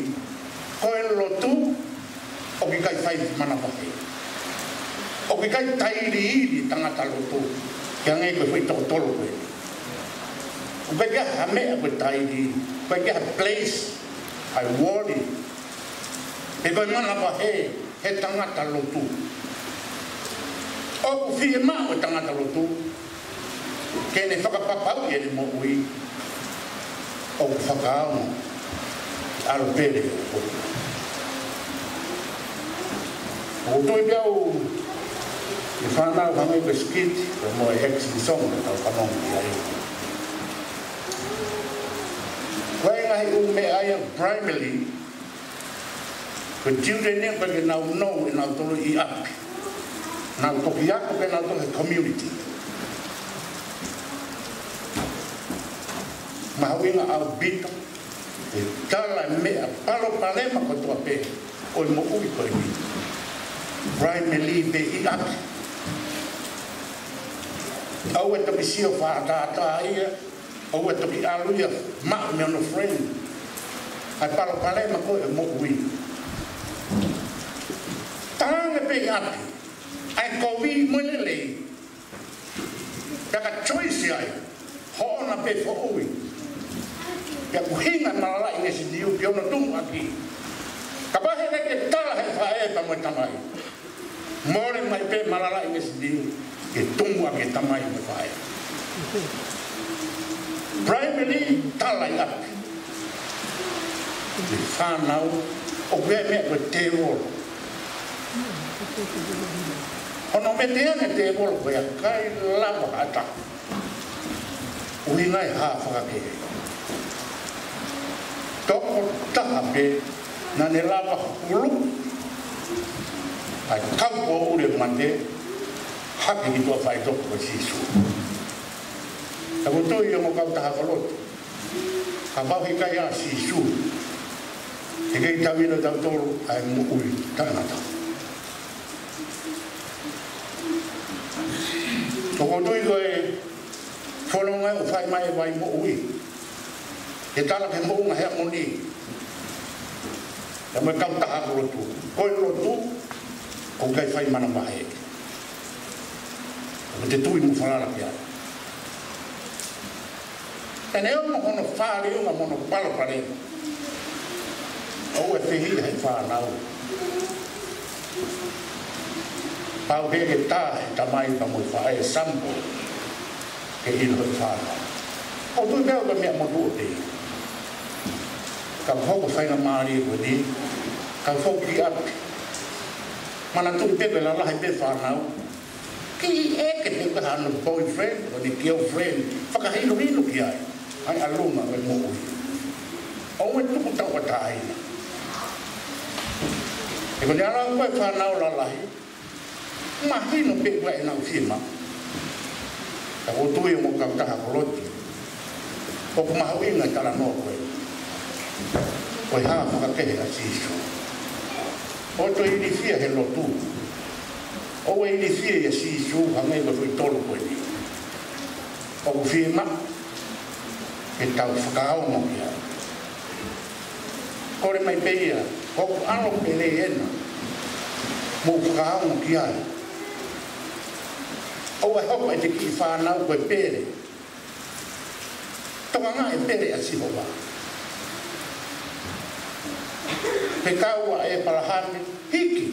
ko e lotu ʻoku ʻikai fai manavahē. ʻOku ʻikai tailiili tangata lotu, ke hangē ko e foʻi toko tolu ko eni. ʻOku ʻikai ha meʻa ko e tailiili, ʻoku ʻikai ha place, ha worry, pe ko e manavahē he tangata lotu. ʻOku fiemaʻu e tangata lotu ke ne fakapapauʻi ʻene moʻui ʻoku fakaongo ʻalu pē ʻene. ʻOku ou tui pē au ʻi he fānau hangē ko e skit, ko e mo e action song, ʻoku tau fanongo ki ai. Ko e ngaahi ʻū meʻa ia primarily, ko e children ia pē ke nau nofo ʻe nautolu ʻi ʻapi. Nau toki ako pē nautolu he community. Mahuʻinga ʻaupito, ʻe tala e meʻa palopalema kotoa pē ʻo e moʻui ko eni. Primarily pē ʻi ʻapi. ʻOua ʻe toki sio fakatātā ia, ʻoua ʻe toki ʻalu ia maʻu mei hono friend. ʻA e palopalema ko ē ʻo e moʻui. Talaange pē ʻi ʻapi, ʻa e kovi mo e lelei. Pea ka choice ai, hoʻona pē foʻui. Pea ʻoku hinga malalaʻi ngeʻesi niu ki hono tumuʻaki. Kapau he ʻikai ke tala he faʻē pea mo e tamai, mole mai pē malalaʻi ngeʻesi niu ke tumuʻaki e tamai mo e faʻē. Primarily, tala ʻi ʻapi. Ki he fānau, ʻoku ʻi ai e meʻa ko e tēvolo. Hono mete ange e tēvolo ko e ʻikai lava ha taha ʻuhinga e hā fakakehe. Tokotaha pē naʻa ne lava hulu ʻa e kau poʻuli ʻo e mate, hake ki tuʻa faʻitoka ko Sīsū. Ka ʻoku ou tui ʻi hoʻomo kautaha koloa, kapau he ʻikai ʻa Sīsū, he ʻikai tau ʻilo ʻe tautolu ʻa e moʻui taʻengata. ʻOku ou tui ko e fononga ʻoku fai mai ʻe Vai Moʻui, ke tala ki he moʻunga Heamoni, pea mo e kautaha koloa, ko e lotu ʻoku ʻikai fai manavahē. ʻOku te tui mo falala ki ai. Pea neongo hono fāliunga mo hono palopalema, ʻoua ʻe fehiʻa he fānau. Pau ke ke tā he tamai pea mo e faʻē sample ke ʻilo he fānau. ʻOku ou tui pē au ko e meʻa motuʻa pē. Ka hoko faingamālie ko eni, ka hoko ki ʻapi. Manatuʻi pē ko e lalahi pē fānau, kiʻi ʻeke pē ko e hā hono boyfriend, ko ʻene girlfriend, fakahinohino ki ai ʻa e ʻalunga ʻo e moʻui. ʻOua ʻe tuku tauʻatāina. He ko ʻene ʻalu ko ē fānau lalahi, mahino pē ko ē ʻenau fiemaʻu. Ka ʻoku ou tui ʻi hoʻomo kautaha koloa, ʻoku mahuʻinga e talanoa ko ē. Ko e hā fakakehe ʻa Sīsū. ʻOua ʻe toe ilifia he lotu. ʻOua ʻe ilifia ʻia Sīsū hangē ko e foʻi tolu ko eni. ʻOku fiemaʻu ke tau fakaongo ki ai. Kole mai pē ia, ko hoku ʻAlo pele ena, mou fakaongo ki ai. ʻOua ʻe hoko ʻete kiʻi fānau ko e pele. Tokangaʻi e pele ʻa Sihova. Fekau ʻa ʻĒpalahame, hiki.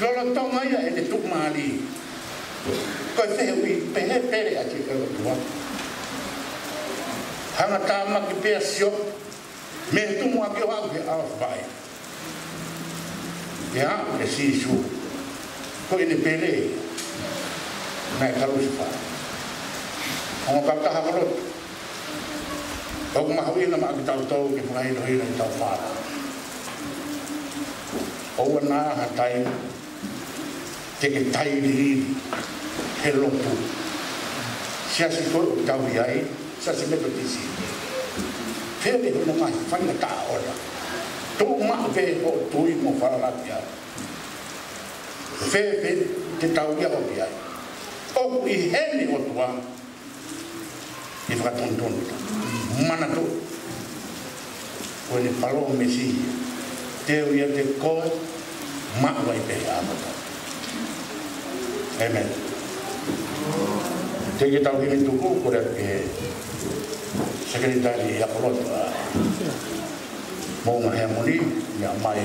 Lolotonga ia ʻene tuʻumālie, ko e fehuʻi, pehē pele ʻa e ʻOtua. Hangatāmaki pē ʻa Siope, Mei he tumuʻaki ʻo aʻu ki he ʻao fai, ʻe aʻu ʻe Sīsū ko ʻene pele naʻe kalusefai. Ongo kautaha ʻakolotu, ʻoku mahuʻinga maʻa kitautolu ke fakahinohino ʻetau fānau. ʻOua naʻa ha taimi te ke tailiili he lotu. Siasi ko ē ʻoku tau ʻi ai, Siasi Metotisi. Pele hono ngaahi faingataʻa ola. Tuʻu maʻu pē hoʻo tui mo falala ki ai. Fēfē te tau ʻi ai? ʻOku ʻi heni ʻOtua. ʻI he fakatonutonu, manatu, ko ʻene palōmesi, te u ʻiate koe maʻu ai pē ʻa koe. ʻĒmeni. Teʻeki ke tau himi tuku, kole atu ki he sekelitali ʻakolotu ʻa Moʻunga Heamoni, ʻomai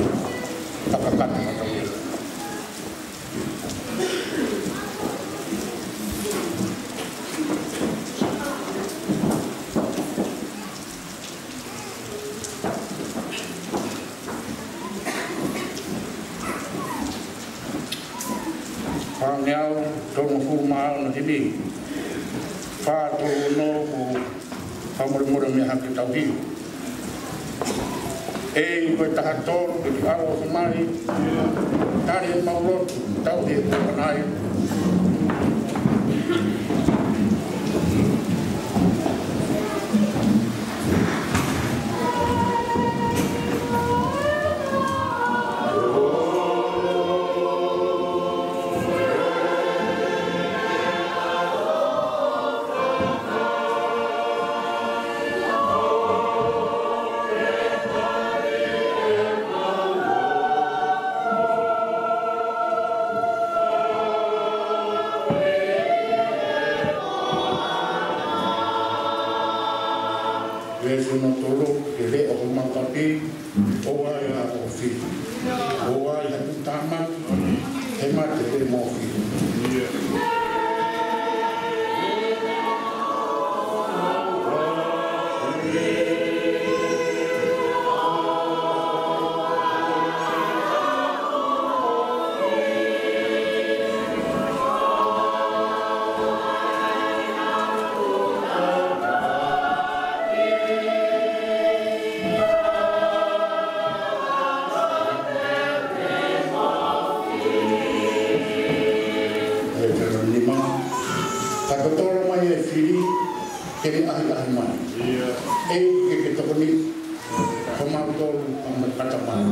fakakakato atu. Fāngeau tolungofulu mā ono himi. Fā tolu ono, ko Fakamolemole mei ha ke tau hiu. ʻEiki ko e taha tolu, ke ki ʻau o Somali, tali ʻemau lotu, tau he kupanai. Veesi hono tolu, ke leʻo homau kapi, ʻo ʻai ha ʻofefine. ʻO ʻai ha tuʻutāmaki, he mate pe mōfie. Veesi hono nima. Ka totolo mai e fili, ke ne ʻahiʻahi mai. ʻEiki ke ke tokoni, ko mautolu ʻa e kata mai.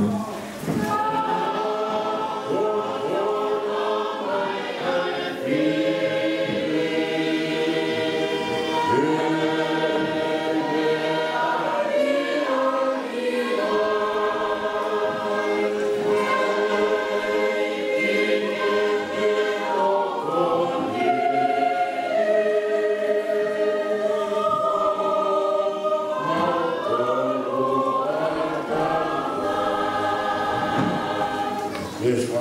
Veesi fā,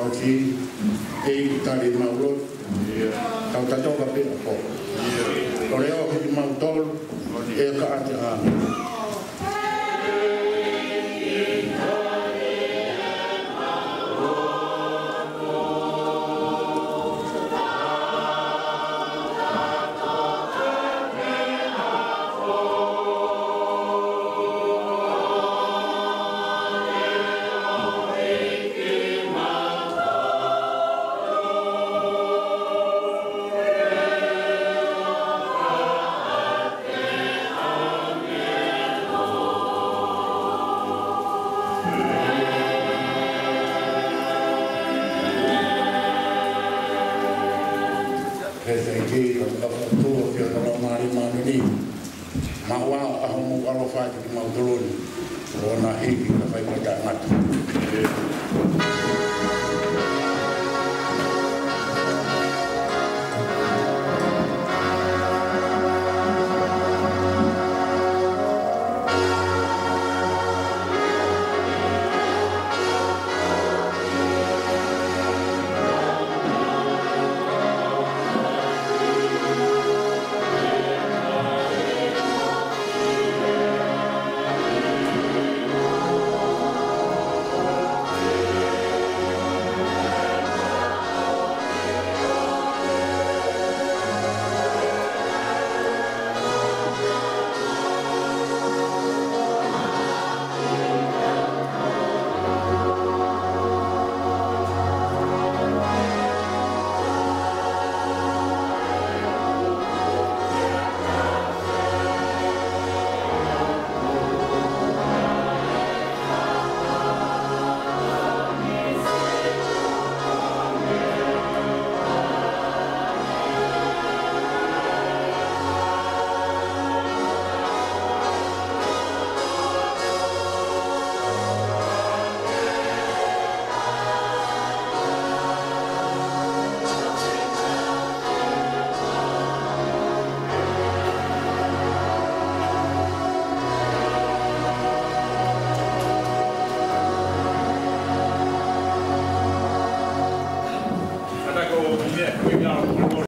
ʻEiki tali ʻemau lotu, tau tatau pē ʻa koe. ʻO leʻo kimautolu, ʻe ka ʻa te ʻa. He thank you, ka ka fatu o fia ka la mari manu ni. Maua a homo ka lo fai ki mau toloni. O na hiki ka fai ka ta ngata.